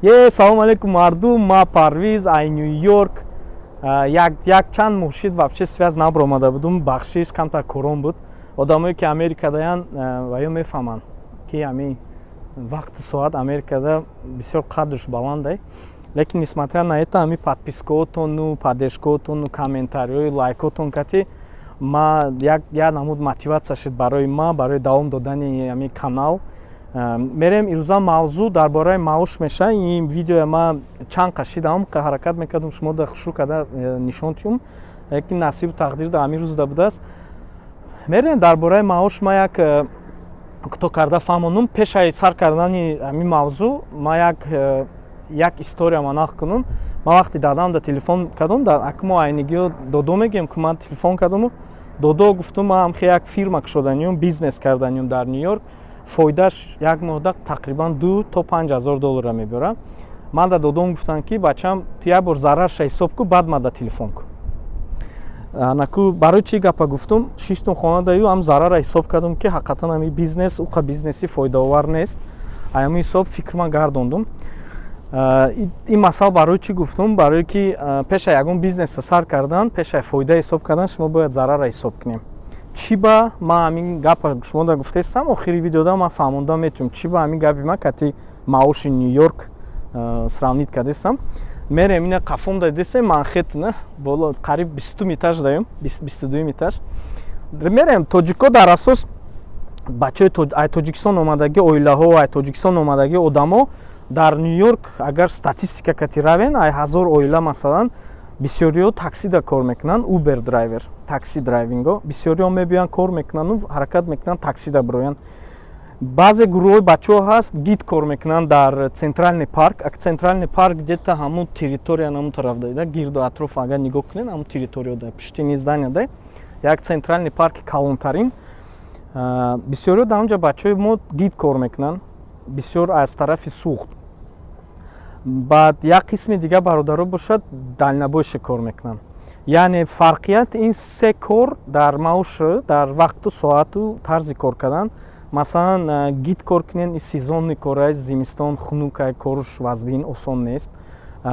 Е, салом алейкум, мардум! Ма Парвиз ай Нью Йорк. Як чанд моҳ шид, вообще связь набаромада будум, бахшиш, камтар корон буд. Одамое ки Америкадаян, ва ё мефаҳманд, ки ами вақту соат Америкада бисёр қадрш баландай. Лекин несмотря на это, ами подпискаотону, поддержкаотону, комментариҳои, лайкотон кати ма як намуд мотиватсия шуд барои ма, барои давом додани ами канал. Мерем, ирӯза мавзӯъ дар бораи маош меша. Ин видеоя ма чанд қашидам, ҳаракат мекардам шумо да хушрӯ карда нишон тиём, лекин насибу тақдир да ҳамин рӯзда будааст. Мерем, дар бораи маош ма як кӯтоҳ карда фаҳмонум. Пешаи сар кардани ҳамин мавзӯъ ма як история ма нақл кунам. Ман вақте дадам да телефон кардам, ака мо айнигиё додо мегӯем, ки ман телефон кардаму додо гуфтум: ман ҳамхе як фирма кушоданиём, бизнес карданиём дар Нью Йорк, фоидааш як моҳда тақрибан 2 то 5 ҳазор долларра мебиёрам. Ман да додом гуфтам, ки бачам, ту як бор зарарша ҳисоб ку, баъд мада телефон ку. Анаку барои чӣ гапа гуфтум? Шиштум хонадаю, ҳам зарарра ҳисоб кардам, ки ҳақиқатан ҳами бизнес уқа бизнеси фоидаовар нест. Ҳамин ҳисоб фикр ман гардондум. Ин масъала барои чӣ гуфтум? Барое ки пеша ягон бизнеса сар кардан, пеша фоида ҳисоб кардан, шумо бояд зарарра ҳисоб кунем. Чӣ ба ман ҳамин гапа шумо да гуфтаистам, охири видеода ман фаҳмонда метавонам, чӣ ба ҳамин гапи ман кати маоши Нью Йорк сравнить кардастам. Мерем, ина қафом да дидестем, Манхеттена, боло қариб 20-ум этаж даем, 22-юм этаж мерем. Тоҷико дар асос, бачаҳои ай Тоҷикистон омадаги, оилаҳо, ай Тоҷикистон омадаги одамо дар Нью Йорк, агар статистика кати равен, ай 1000 оила, масалан, бисёриҳо таксида кор мекунанд, Uber driver, taxi driving о. Бисёриҳо мебиёянд, кор мекунанду ҳаракат мекунанд таксида бироянд. Баъзе гурӯҳҳои бачаҳо ҳаст, гид кор мекунанд дар Центральный парк. Ак Центральный парк где-то ҳамун территория, ҳамун тараф да, гирду атроф агар нигоҳ кунед, ҳамун территория да, пуштини здания да, як Центральный парки калонтарин. Бисёриҳо дар онҷа, бачаҳои мо, гид кор мекунанд, бисёр аз тарафи Суғд. Баъд як қисми дигар бародаро бошад, дальнобойщик кор мекунанд. Яъне фарқият ин се кор дар маош, дар вақту соату тарзи кор кардан. Масалан, гид кор кунен, сезонный кора, зимистон хунука, коруш вазбин, осон нест.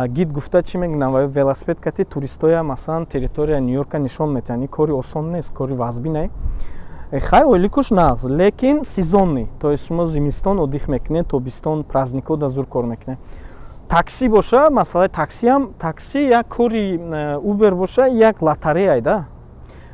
Гид гуфта чӣ мегӯям? Ва велосипед кати туристоя, масалан, территория Нью-Йорка нишон метиҳанд. Ин кори осон нест, кори вазбинай. Хай, ойликуш нағз, лекин сезонный, то есть шумо зимистон отдых мекунед, тобистон, праздникҳо да зур кор мекунед. Такси боша, масъалаи таксиам, такси як кори Uber боша, як лотереяй да,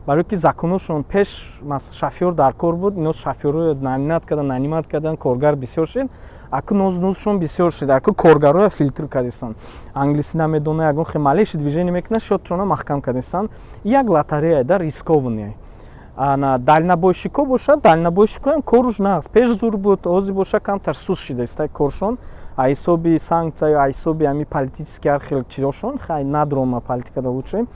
барое ки законошон пеш шофёр дар кор буд, ино шофёрро нанимать кардан, нанимать кардан, коргар бисёр шид. Аку нознозшон бисёр шид, аку коргарое филтр кардистанд, англисӣ намедона, ягон хе малейший движение мекунад, счётшона маҳкам кардистанд. Як лотерея да, рискованный. Ана дальнобойщико бошад, дальнобойщикоам коруш нағз, пеш зур буд, ҳозир боша камтар сус шидаиста коршон, а ҳисоби санкция ё ҳисоби ҳами политический ҳар хел чизошон. Хай, надрома политикада, лучше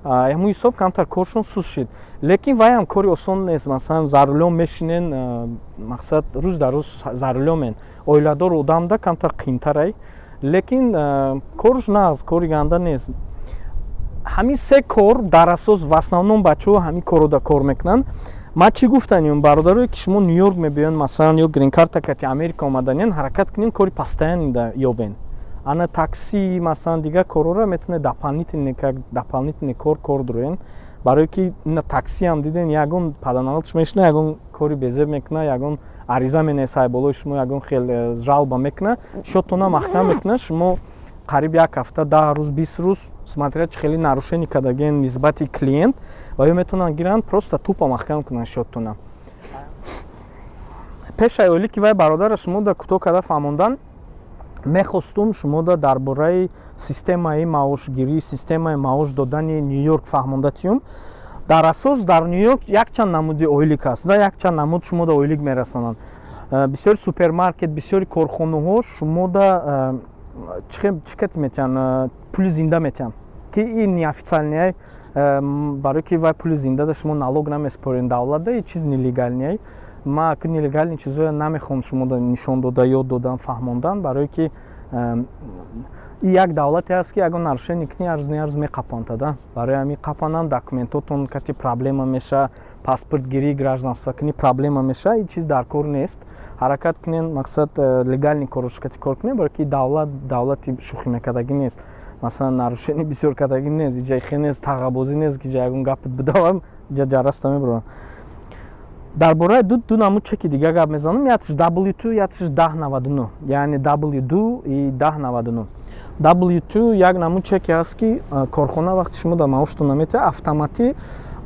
ҳамун ҳисоб камтар коршон сус шид, лекин вайам кори осон нест. Масалан, за рулём мешинен, мақсад, рӯз дар рӯз за рулёмен, оиладор одамда камтар қиинтарай, лекин коруш нағз, кори ганда нест. Ҳамин се кор дар асос, в основном, бачаҳо ҳамин корро кор мекунанд. Ман чӣ гуфтанем, бародарое ки шумо Нью Йорк мебиёнд, масалан, ё гринкарта кати Америка омаданиян, ҳаракат кунед, кори постоянный ёбен. Ана такси, масалан, дигар корҳоро метавонед дополнительный, как дополнительный кор дуроен, барое ки ина таксиам диден, ягон паданалатш мешина, ягон кори безеб мекуна, ягон ариза менависад болои шумо, ягон хел жалоба мекуна, счётона маҳкам мекуна. Шумо қариб як ҳафта, 10 рӯз, 20 рӯз, смотря чӣ хеле нарушение кардаген нисбати клиент, ва ё метавонанд гиранд, просто тупо маҳкам кунанд счётона. Пешаи олӣ ки вай бародара шумо да кӯтоҳ карда фаҳмондан мехостум, шумо да дар бораи системаи маошгирӣ, системаи маош додани Нью Йорк фаҳмонда тиём. Дар асос дар Нью Йорк якчанд намуди ойлик аст да, якчанд намуд шумо да ойлик мерасонанд. Бисёри супермаркет, бисёри корхонаҳо шумо да чӣ кати метиҳанд? Пули зинда метиҳанд, ки ин неофициальный, барое ки вай пули зинда да шумо налог намеспорен давлат да, и чиз нелегальный. Ма ак нелегальный чизоя намехоҳам шумо да нишон дода, ёд додан, фаҳмондан, барое ки И як давлате ҳаст, ки ягон нарушение кунӣ, арз неарз меқапонтада. Барои ҳамин қапанам, документотон кати проблема меша, паспортгирӣ, гражданство кунӣ, проблема меша. Ин чиз дар кор нест. Ҳаракат кунен, мақсад, легальный корош кати кор кунен, барои ки давлат давлати шӯхӣ мекардагӣ нест. Масалан, нарушение бисёр кардагӣ нест, иҷа хе нест, тағабозӣ нест, ки ҷа ягон гапат бидавам, иҷа ҷараста мебурам. Дар бораи ду намуд чеки дига гап мезанам: якташ W2, якташ 1099, яъне W2 и 1099. W2 як намуд чеке ҳаст, ки корхона вақти шумо дар маоштон наметиҳад, автоматӣ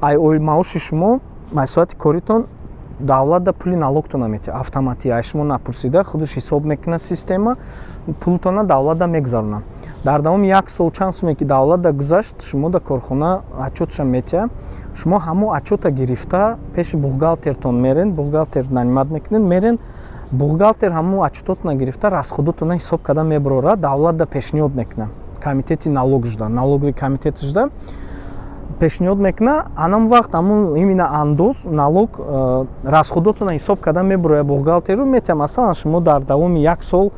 ай маоши шумо, ай соати коритон давлат да пули налогтон наметиҳад. Автоматӣ, ай шумо напурсида, худаш ҳисоб мекунад система, пултона давлат да мегузаронад. Дар давоми як сол чанд суме ки давлат да гузашт, шумо да корхона отчётша метиҳад. Шумо ҳамон отчёта гирифта, пеши бухгалтертон мерен, бухгалтер нанимать мекунед, мерен, бухгалтер ҳамон отчётотона гирифта, расходотона ҳисоб карда мебарорад, давлат да пешниҳод мекунад, комитети налог жуда, налоговый комитет жуда пешниҳод мекунад. Анам вақт ҳамун именно андоз, налог, расходотона ҳисоб карда мебарояд бухгалтеру, метиҳад. Масалан, шумо дар давоми як сол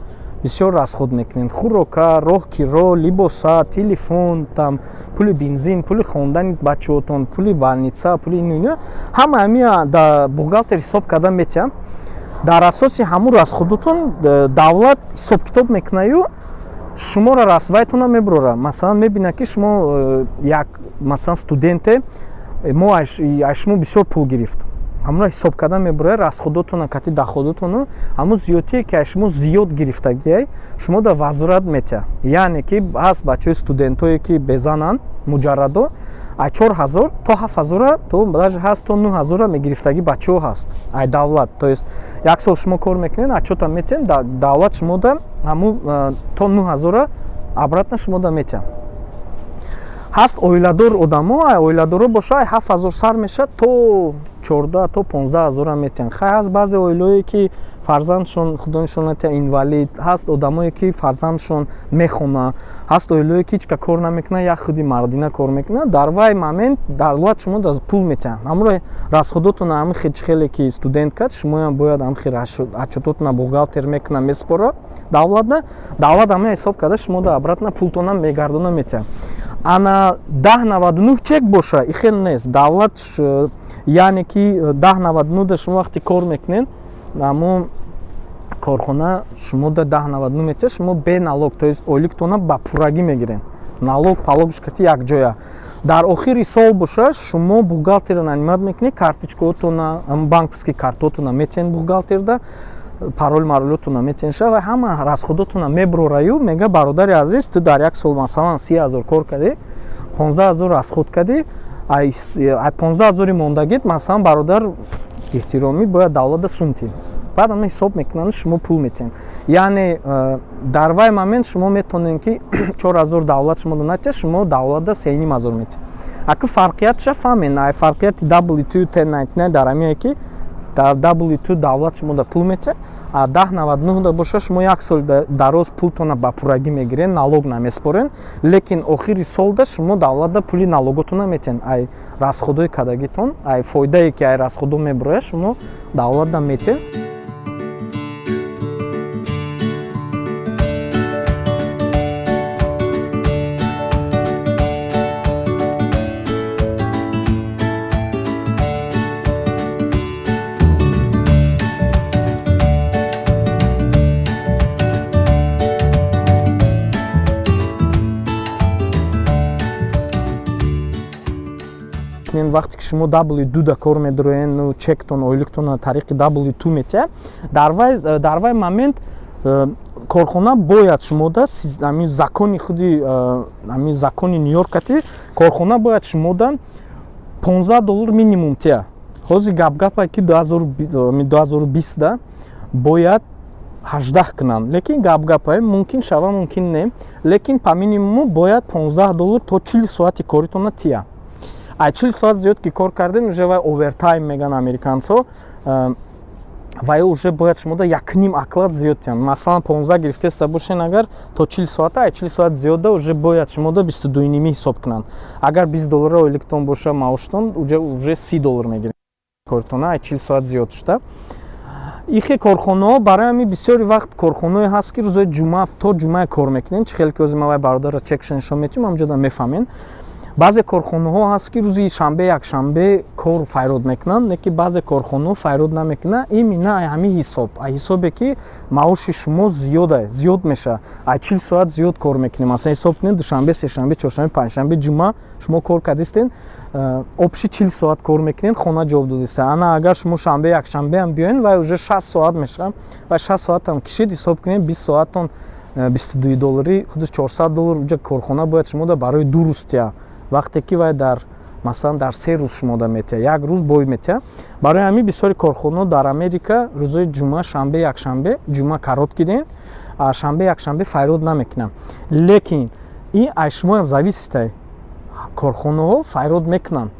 бисёр расход мекунед: хӯрока, роҳкиро, либоса, телефон, там пули бензин, пули хондани бачаҳотон, пули больница, пули ину ину, ҳама ҳамия да бухгалтер ҳисоб карда метиҳад. Дар асоси ҳамун расходотон давлат ҳисобкитоб мекунаю, шуморо расвайтона мебурора. Масалан, мебинад, ки шумо як, масалан, студенте, мо аз шумо бисёр пул гирифт. Ҳамонро ҳисоб карда мебурад, расходотона кати доходотону, ҳамун зиёдтие ки аз шумо зиёд гирифтагиай, шумо да возврат метиҳад. Яъне ки ҳаст бачаҳои студентое, ки безананд, муҷаррадо, аз 4000 то 7000-а, то даже ҳаст то 9000-а мегирифтагӣ бачаҳо ҳаст ай давлат. То есть як сол шумо кор мекунед, отчёта метиҳед, давлат шумо да ҳамун то 9000-а обратно шумо да метиҳад. Ҳаст оиладор одамо, оиладоро боша, ай 7000 сар мешавад, то 14, то 15 ҳазора метиҳанд. Хай, ҳаст баъзе оилаое, ки фарзандшон, худо нишон натиҳад, инвалид, ҳаст одамое, ки фарзандшон мехона, ҳаст оилое, ки ҳеч ка кор намекунад, як худи мардина кор мекунад. Дар вай момент давлат шумо пул метиҳад. Ҳамро расходотона ҳами хеле ки студент кард, шумоям бояд ҳами отчётотона бухгалтер мекуна, месупора давлатна, давлат ҳама ҳисоб карда, шумо да обратно пултона мегардона, метиҳад. Ана 1099 чек боша, и хел нест. Давлат, яъне ки 1099 да шумо вақте кор мекунед, ҳамун корхона шумо да 1099 метиҳад, шумо бе налог, то есть ойликтона ба пуррагӣ мегиред, налог палогш кати якҷоя. Дар охири сол боша, шумо бухгалтера нанимать мекунед, карточкаотона, банковский картотона метиҳед бухгалтерда, парол маролотона метиҳед ва ҳама расходотона меброраю, мега: «Бародари азиз, ту дар як сол, масалан, 30 000 кор кардӣ, 15 000 расход кардӣ, ай 15 000-и мондагит, масалан, бародар эҳтиромӣ, бояд давлата сумтӣ». Баъд ама ҳисоб мекунанд, шумо пул метиҳед. Яъне дар вай момент шумо метавонед, ки 4000 давлат шумо натиҳад, шумо давлатда 3500 метиҳед. Аку фарқиятша фаҳмен. Ай фарқияти W2, 1099 дар ҳамие, ки дар W2 давлат шумо да пул метиҳад, а 1099 да боша, шумо як сол дароз пултона ба пуррагӣ мегиред, налог намеспорен, лекин охири солда шумо давлатда пули налоготона метиҳед. Ай расходҳои кардагитон, ай фоидае, ки ай расходҳо мебурояд, шумо давлатда метиҳед. Вақте ки шумо W2 да кор медуроен, чектон, ойликтон тариқи W2 метиҳад, дар вай момент корхона бояд шумода, ҳамин закони худи ҳамин закони Нью-Йоркати, корхона бояд шумода 15 доллар минимум тия. Ҳозир гап-гапа, ки 2020 да бояд 18 кунанд, лекин гап-гапа, мумкин шава, мумкин не, лекин по минимуму бояд 15 доллар то 40 соати коритона тия. Ай 40 соат зиёд ки кор кардем, уже вай овертайм меган американцо, вай уже бояд шумода якним оклад зиёд тиҳанд. Масалан, 15 гирифтеста бошен, агар то 40 соата, ай 40 соат зиёда уже бояд шумода 22,5 ҳисоб кунанд. Агар 20 доллара ойликтон боша, маоштон, уже 30 доллар мегиред коритона, ай 40 соат зиёд шуда. Ихе корхонаҳо, барои ҳамин бисёри вақт корхонаое ҳаст, ки рӯзои ҷумъа то ҷумъа кор мекунем. Чӣ хеле ки ҳозир ман вай бародарро чекша нишон метиҳам, ҳамҷода мефаҳмем. Баъзе корхонаҳо ҳаст, ки рӯзи шанбе, якшанбе кор файрод мекунанд, не ки баъзе корхонаҳо файрод намекунанд. Именно ай ҳамин ҳисоб, ай ҳисобе ки маоши шумо зиёда, зиёд мешавад, ай 40 соат зиёд кор мекунем. Масалан, ҳисоб кунед: душанбе, сешанбе, чоршанбе, панҷшанбе, ҷумъа шумо кор кардистен, общий 40 соат кор мекунед, хона ҷавоб додиста. Ана агар шумо шанбе, якшанбеам биёен, вай уже 60 соат мешавад. Вай 60 соатам кишид, ҳисоб кунед, 20 соатон 22 долларӣ, худаш 400 доллар. Уҷа корхона бояд шумода барои 2 рӯз тия, вақте ки вай дар, масалан, дар 3 рӯз шумода метиҳа, як рӯз бой метиҳа. Барои ҳамин бисёри корхонаҳо дар Америка рӯзои ҷумъа, шанбе, якшанбе, ҷумъа короткий день, а шанбе, якшанбе файрод намекунанд. Лекин ин аз шумоам зависит ай. Корхонаҳо файрод мекунанд.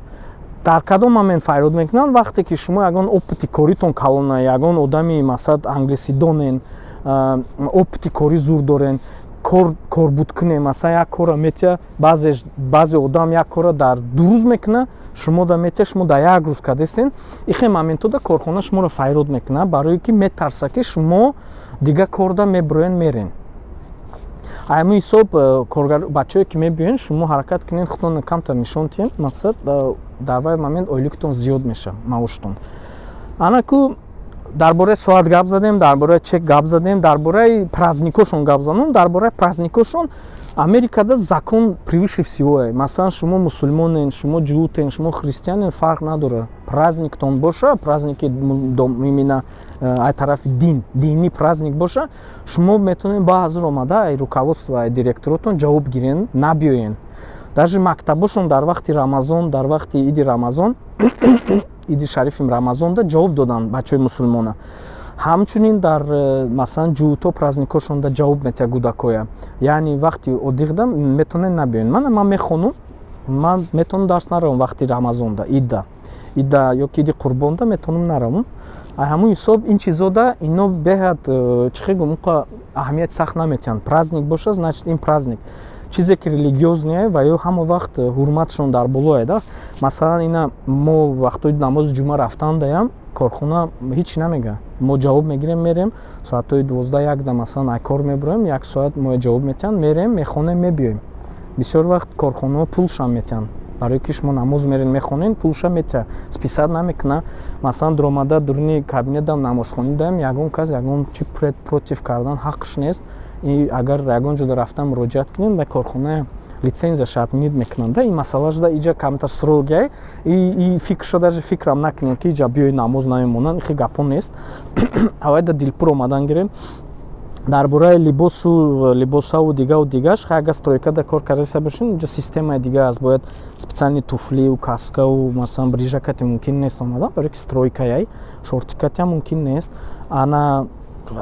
Дар кадом момент файрод мекунанд? Вақте ки шумо ягон опыти коритон калона, ягон одами, масалан, англисидонен, опыти корӣ зур дорен, корбуд кунем. Масалан, як корро метия, баъзе одам як корро дар 2 рӯз мекуна, шумо да метия, шумо дар як рӯз кардастен. Ихе моментода корхона шуморо файрод мекунад, барое ки метарса, ки шумо дигар корда мебироен, мерен. Ҳамин ҳисоб коргар, бачаое ки мебиёен, шумо ҳаракат кунед, худтон камтар нишон диҳем. Мақсад, дар вай момент ойликтон зиёд мешавад, маоштон. Ана ку дар бораи соат гап задем, дар бораи чек гап задем, дар бораи праздникошон гап занам. Дар бораи праздникошон Америкада закон превыше всего. Масалан, шумо мусулмонен, шумо ҷуутен, шумо христианен, фарқ надорад. Праздниктон боша, праздники именно ай тарафи дин, динӣ праздник боша, шумо метавонед ба ҳазур омада, ай руководство, ай директоротон ҷавоб гирен, набиёен. Даже мактабошон дар вақти Рамазон, дар вақти иди Рамазон, иди шарифи Рамазонда ҷавоб доданд бачаҳои мусулмона. Ҳамчунин дар масалан, ҷуутҳо праздникҳошонда ҷавоб метиҳад кӯдакоя. Яъне вақти отдыхда метавонед набиёед. Мана ман мехонум, ман метавонам дарс наравам вақти Рамазонда, идда ё ки иди Қурбонда метавонам наравам. Ҳамун ҳисоб ин чизода ино беҳад чӣ хел гум, аҳамияти сахт наметиҳанд. Праздник боша, значит, ин праздник, чизе ки религиозный ва ё ҳама вақт ҳурматшон дар болое да. Масалан, ина мо вақтои намози ҷумъа рафтандаям, корхона ҳичи намега. Мо ҷавоб мегирем, мерем соатҳои 12, 1-да, масалан, ай кор мебироем, як соат мо ҷавоб метиҳанд, мерем, мехонем, мебиёем. Бисёр вақт корхонаҳо пулшам метиҳанд, барое ки шумо намоз мерен, мехонен, пулша метиҳад, списать намекуна. Масалан, дуромада дуруни кабинетам намозхонӣ даем, ягон кас ягон чи против кардан ҳаққш нест. Агар ягон ҷода рафтан муроҷиат кунем, ба корхона лицензияша отменить мекунанд. Ин масъалашда иҷа камтар строгий. И фикрша даже фикрам накунем, ки иҷа биёи намоз намемонанд, ихе гапо нест. Авайда дилпур омадан гирем. Дар бораи либосу либосаву дигаву дигаш, агар стройкада кор кардаиста бошед, инҷа системаи дига аст. Бояд специальный туфлиу каскау, масалан, бриджакати мумкин нест омадан, барои ки стройкаяй, шортикатиам мумкин нест. Ана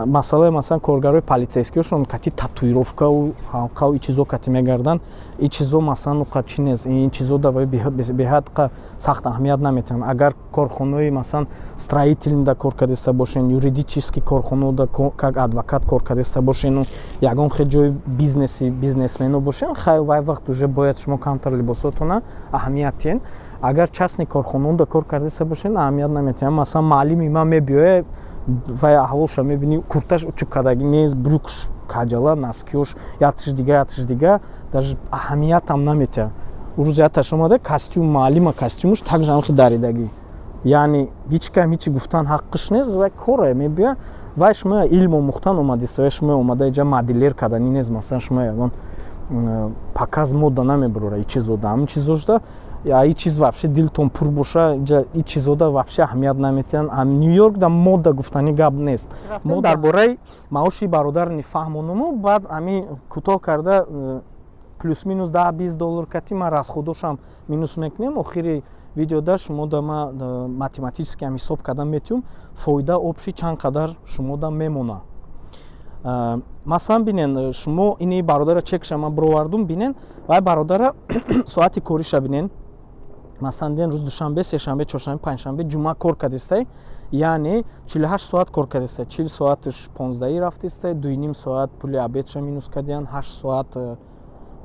масъалаи, масалан, коргарои полицейскиошон кати татуировкау ҳалқау и чизо кати мегарданд. И чизо, масалан, уқа чи нест, ин чизо давои беҳад сахт аҳамият наметиҳанд. Агар корхонаи, масалан, строительныйда кор кардиста бошен, юридический корхонаода как адвокат кор кардиста бошену ягон хел ҷои бизнеси, бизнесмено бошен, хай, вай вақт уже бояд шумо камтар либосотона аҳамият диҳен. Агар частный корхонаода кор кардиста бошен, аҳамият наметиҳанд. Масалан, маълими ман мебиёяд, вай аҳволша мебинӣ: курташ утюг кардагӣ нест, брюкш каҷала, носкиош ятиш дига, ятиш дига, даже аҳамиятам наметиҳад. Рӯзи яташ омада, костюм маълима, костюмуш также ҳамхи даридагӣ, яъне ҳеҷ кам ҳечи гуфтан ҳаққиш нест. Вай коре мебиёяд, вай шумо илм омӯхтан омадиста, вай шумо омада иҷа моделер кардани нест. Масалан, шумо ягон показ мода намебарора. И чизода, ҳамин чизошда и чиз вообще дилтон пур боша, инҷа и чизода вообще аҳамият наметиҳанд. Нью Йорк да мода гуфтани гап нест. Мо дар бораи маоши бародар фаҳмонуму баъд ҳамин кӯтоҳ карда плюс минус 10-20 доллар кати ман расходошам минус мекунем. Охири видеода шумо да ма математически ҳам ҳисоб кардан метиҳум, фоида общий чанд қадар шумо да мемона. Масалан, бинен, шумо ини бародара чекша ман бировардум, бинен, вай бародара соати кориша бинен. Масалан, ден рӯз душанбе, сешанбе, чоршанбе, панҷшанбе, ҷумъа кор кардистай, яъне 48 соат кор кардистай. 40 соатш 15-и рафтистай, 2,5 соат пули обедша минус кардиян, 8 соат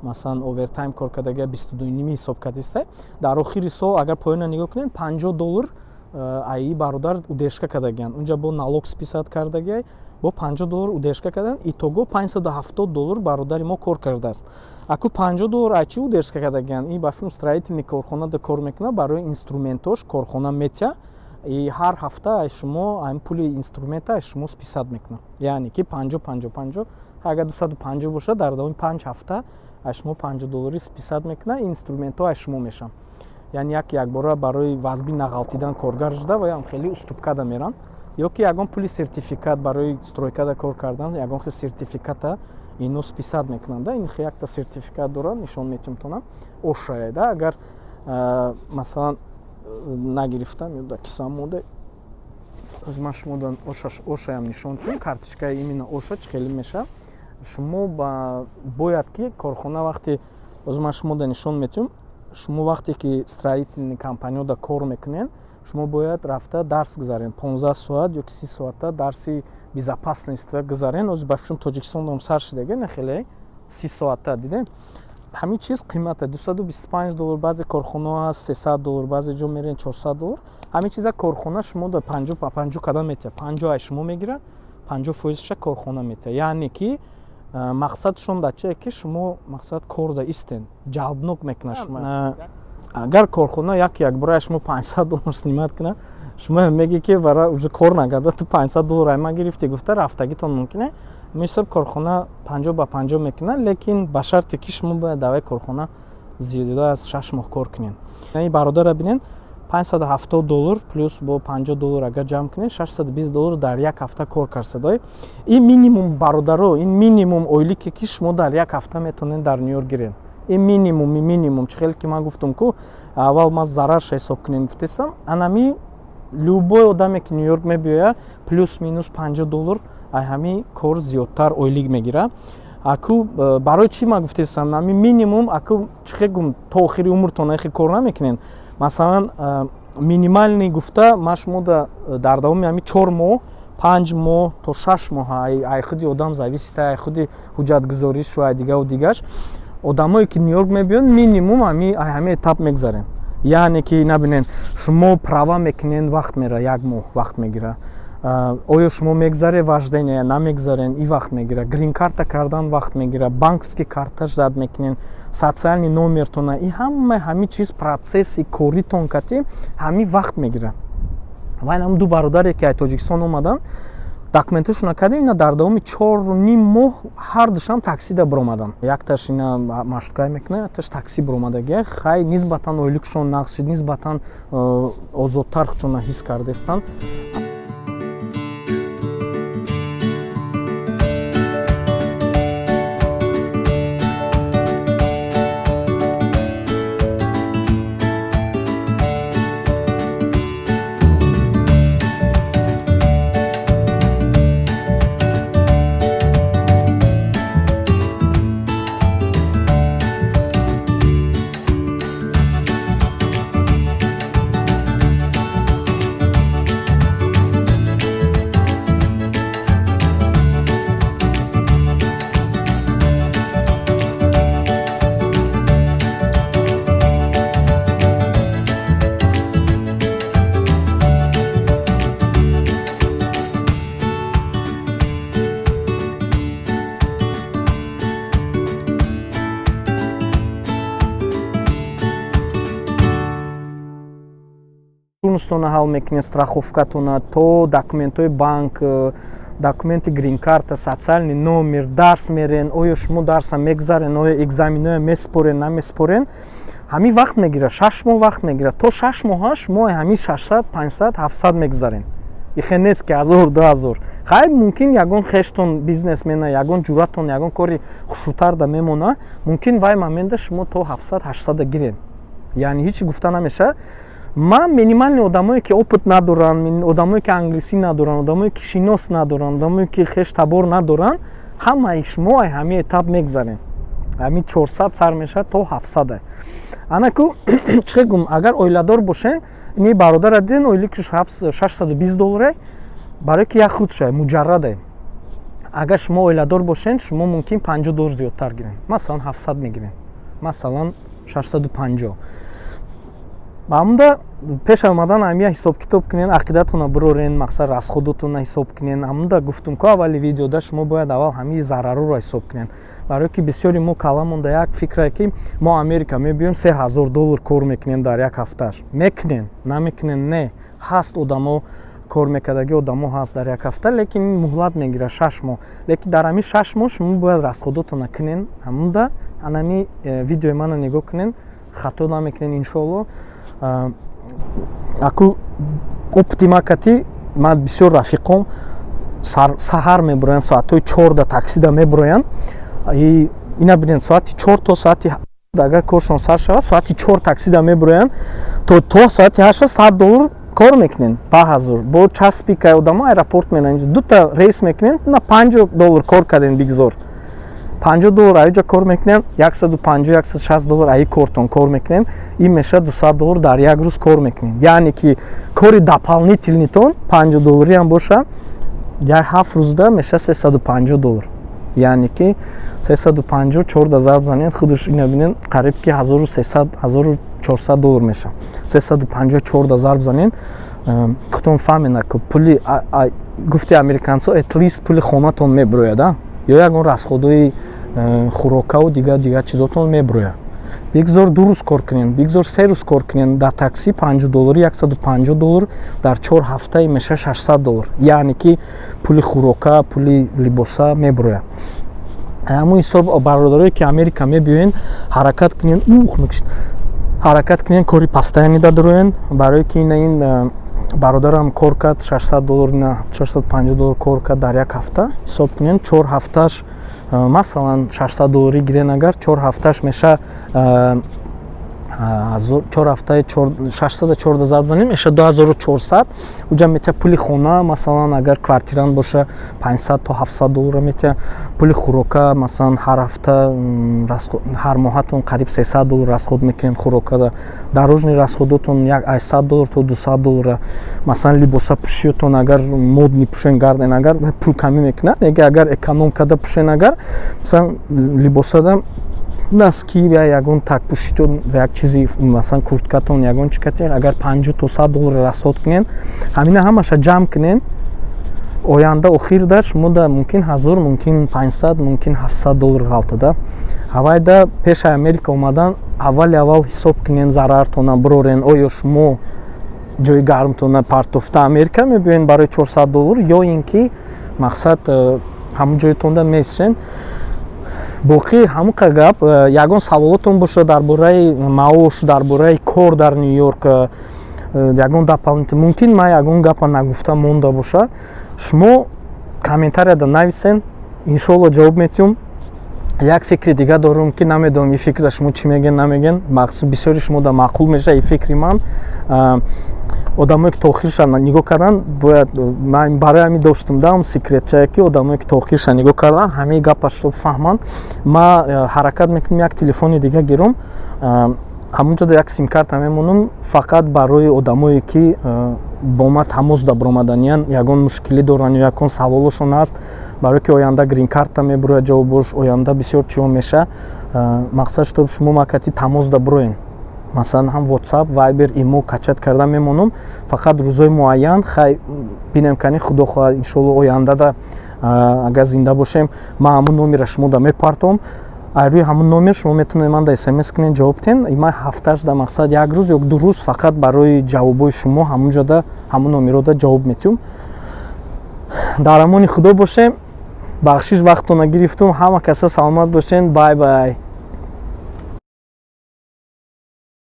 масалан овертайм кор кардага, 22,5 ҳисоб кардистай. Дар охири сол, агар поёна нигоҳ кунем, 50 доллар. Аи бародар удержка кардагиянд, унҷа бо налог списать кардагиай, бо $50 удержка кардан, итого $570 бародари мо кор кардааст. Аку $50 ай чӣ удержка кардагиянд? Ин ба филм строительный корхонада кор мекунад, барои инструментош корхона метия, и ҳар ҳафта ай шумо айн пули инструмента ай шумо списать мекунад. Яъне ки 50, 50, 50, агар 250 бошад, дар давоми 5 ҳафта ай шумо $50 списать мекунад, инструментҳо ай шумо мешаванд. Яъне як якбора барои вазби нағалтидан коргар шуда ваям хеле уступкада меранд, ё ки ягон пули сертификат барои стройкада кор кардан, ягон хел сертификата ино списать мекунанд. Ин якта сертификат дорад, нишон метиҳам, OSHA да. Агар масалан нагирифтам ё да кисам мода, ман шумо OSHA ям нишон кунем, карточкаи именно OSHA чӣ хеле мешавад. Шумо бояд ки корхона вақте, боз ман шумо да нишон метиҳам, шумо вақте ки строительный компанияда кор мекунед, шумо бояд рафта дарс гузарен, 15 соат ё ки 30 соата дарси безопасностьа гузарен. Ҳозир ба фикрам, Тоҷикистон сар шидага, не хеле 30 соата дидем. Ҳамин чиз қимата $225, баъзе корхонаҳо ҳаст $300, баъзе ҷо мерен $400. Ҳамин чиза корхона шумо да 50 ба 50 када метиҳад, 50 ай шумо мегирад, 50 фоизша корхона метиҳад. Яъне ки мақсадшон дар чие, ки шумо мақсад корда истен, ҷалбнок мекунад шумо. Агар корхона як якбора шумо $500 снимать кунад, шумо меги ки бара уже кор накарда, ту $500 ай ман гирифти гуфта рафтагитон мумкине. Мисол, корхона 50 ба 50 мекунад, лекин ба шарте ки шумо бояд даваи корхона зиёда аз 6 моҳ кор кунед. Ин бародарра бинед, $570 плюс бо $50 агар ҷамъ кунед, $620 дар як ҳафта кор кард. Ин минимум, бародаро, ин минимум ойлике ки шумо дар як ҳафта метавонед дар Нью-Йорк гиред. Ин минимуми минимум. Чӣ хеле ки ман гуфтам ку аввал, ман зарарша ҳисоб кунем гуфтестам. Анами любой одаме ки Нью-Йорк мебиёяд, плюс минус $50 ай ҳамин кор зиёдтар ойлик мегирад. Аку барои чӣ ман гуфтестам ҳамин минимум? Аку чӣ хел гум, то охири умртон ахи кор намекунед. Масалан, минимальный гуфта ман шумо дар давоми ҳамин 4 моҳ, 5 моҳ то 6 моҳ, ай худи одам зависит, ай худи ҳуҷҷатгузоришу, ай дигаву дигаш. Одамое ки Нью-Йорк мебиёнд, минимум ҳамин этап мегзарем. Яъне ки набинед, шумо права мекунед, вақт мера, як моҳ вақт мегирад. Оё шумо мегзаре вождение, намегзарен, и вақт мегирад. Грин-карта кардан вақт мегирад, банковский карта ждать мекунен, социальный номертона, и ҳама ҳамин чиз, процесси коритон кати ҳамин вақт мегирад. Ва ин ду бародаре ки аз Тоҷикистон омаданд, документашона кардем, ина дар давоми 4,5 моҳ ҳардушам таксида биромаданд. Якташ ина маршруткай мекунад, якташ такси биромадагия. Хай, нисбатан ойликшон нақс шид, нисбатан озодтар худшона ҳис кардестанд. Бонустона ҳал мекунед, страховкатона, то документҳои банк, документи грин-карта, социальный номер, дарс мерен, оё шумо дарса мегзарен, оё экзаменоя меспорен, намеспорен, ҳамин вақт мегирад, 6 моҳ вақт мегирад. То 6 моҳа шумо ҳамин 600, 500, 700 мегзарен. Ихе нест ки 1000, 2000. Хайр, мумкин ягон хештон бизнесмена, ягон ҷуръатон, ягон кори хушрӯтарда мемона, мумкин вай момента шумо то 700, 800 гирен. Яъне ҳеҷ гуфта намешавад. Ман минимальный одамое ки опыт надоранд, одамое ки англисӣ надоранд, одамое ки шинос надоранд, одамое ки хеш табор надоранд, ҳамаи шумо ай ҳамин этап мегзарем. Ҳамин 400 сар мешавад то 700. Анаку чӣ гум, агар оиладор бошен, ини бародара диден, ойликш $620, барое ки як худша муҷарраде. Агар шумо оиладор бошен, шумо мумкин $50 зиёдтар гирен, масалан 700 мегирен, масалан 650. Ҳамунда пеш омадан ҳамия ҳисоб-китоб кунен, ақидатона бирорен, мақсад, расходотона ҳисоб кунен. Ҳамунда гуфтум ку аввали видеода, шумо бояд аввал ҳамаи зарароро ҳисоб кунен, барое ки бисёри мо каламонда як фикрае, ки мо Америка мебиёем, 3000 доллар кор мекунем дар як ҳафташ. Мекунен, намекунен, не, ҳаст одамо, кор мекардаги одамо ҳаст дар як ҳафта, лекин муҳлат мегирад 6 моҳ. Лекин дар ҳамин 6 моҳ шумо бояд расходотона кунен. Ҳамунда анами видеои мана нигоҳ кунен, хато намекунен, иншоалло. Аку опыти ма кати ман бисёр рафиқом саҳар мебуроянд, соатҳои 4-да таксида мебуроянд. Ина бинед, соати 4 то соати, агар коршон сар шавад, соати 4 таксида мебуроянд, то соати 8 100 доллар кор мекунен. Ба ҳазур бо час пика одамо аэропорт меран, дута рейс мекунен, на 50 доллар кор карден. Бигзор 50 доллар аиҷа кор мекунем, 150, 160 доллар аи кортон кор мекунем, ин мешавад 200 доллар дар як рӯз кор мекунем. Яъне ки кори дополнительныйтон 50 доллариам боша, як 7 рӯзда мешавад 350 доллар. Яъне ки 350 чорда зарб занем, худаш ина бинен, қариб ки 1300, 1400 доллар мешавад. 350 чорда зарб занем, худтон фаҳмена ки пули, гуфти американцо, at least пули хонатон мебирояд, ё ягон расходҳои хӯрокаву дигар дигар чизотон мебирояд. Бигзор 2 рӯз кор кунем, бигзор 3 рӯз кор кунем дар такси 50 доллари, 150 доллар дар 4 ҳафтаи меша 600 доллар. Яъне ки пули хӯрока, пули либоса мебирояд. Ҳамон ҳисоб, бародарое ки Америка мебиёен, ҳаракат кунен, ух мекушид, ҳаракат кунен, кори постоянный дадроен, барое ки ина ин бародарам кор кард 600 доллар, на 450 доллар кор кард дар як ҳафта. Ҳисоб кунен, 4 ҳафташ, масалан, 600 долларӣ гирен, агар 4 ҳафташ меша, 4 ҳафтаи 614 зарб занем, меша 2400. Уҷа метия пули хона, масалан, агар квартирант боша, 500 то 700 доллара метия, пули хӯрока, масалан, ҳар ҳафта, ҳар моҳатон қариб 300 доллар расход мекунем хӯрокада, дорожный расходотон як ай 100 доллар то 200 доллара, масалан, либоса пӯшиётон, агар модный пӯшен гарден, агар пул камӣ мекунад, нега агар эконом карда пӯшен, агар масалан либосада носки ва ягон такпӯшитон ва як чизи, масалан, курткатон, ягон чи кате, агар 50 то 100 доллар расход кунен, ҳамина ҳамаша ҷамъ кунен, оянда охирда шумо да мумкин 1000, мумкин 500, мумкин 700 доллар ғалтада. Ҳавайда пеши Америка омадан аввали аввал ҳисоб кунен, зарартона бирорен: оё шумо ҷои гармтона партофта Америка мебиёен барои 400 доллар ё ин ки мақсад ҳамун ҷоятонда месен боқӣ. Ҳамуқа гап. Ягон саволотон бошад дар бораи маош, дар бораи кор дар Ню Йорк, ягон дополнительный, мумкин ман ягон гапа нагуфта монда боша, шумо комментарияда нависен, иншоалло ҷавоб метиҳум. Як фикри дига дорум, ки намедонам, ин фикра шумо чӣ мегӯен, намегӯен, бисёри шумо да маъқул мешавад ин фикри ман. Одамое ки то охирша нигоҳ кардан бояд, ман барои ҳамин доштум да секретчае, ки одамое ки то охирша нигоҳ кардан, ҳамаи гапашро фаҳманд. Ма ҳаракат мекунем як телефони дига гирум, ҳамунҷода як симкарта мемонам, фақат барои одамое ки бо ма тамос да баромаданиян, ягон мушкилӣ доранд ё ягон саволошон ҳаст, барое ки оянда гринкарта мебурояд ҷавобош, оянда бисёр чиҳо меша. Мақсад, чтоб шумо макати тамос да буроен, масалан, ҳам WhatsApp, Viber, имо качать карда мемонам, фақат рӯзҳои муайян. Хай, бинем кани, худо хоҳад, иншоалло, ояндада, агар зинда бошем, ман ҳамун номера шумо да мепартом. Ай рӯи ҳамун номер шумо метавонед ман да СМС кунед, ҷавоб тиҳен. Ман ҳафташ да мақсад як рӯз ё 2 рӯз фақат барои ҷавобҳои шумо ҳамунҷода, ҳамун номерода ҷавоб метиҳум. Дар амони Худо бошем. Бахшиш, вақтона гирифтум. Ҳама каса саломат бошен. Bye bye.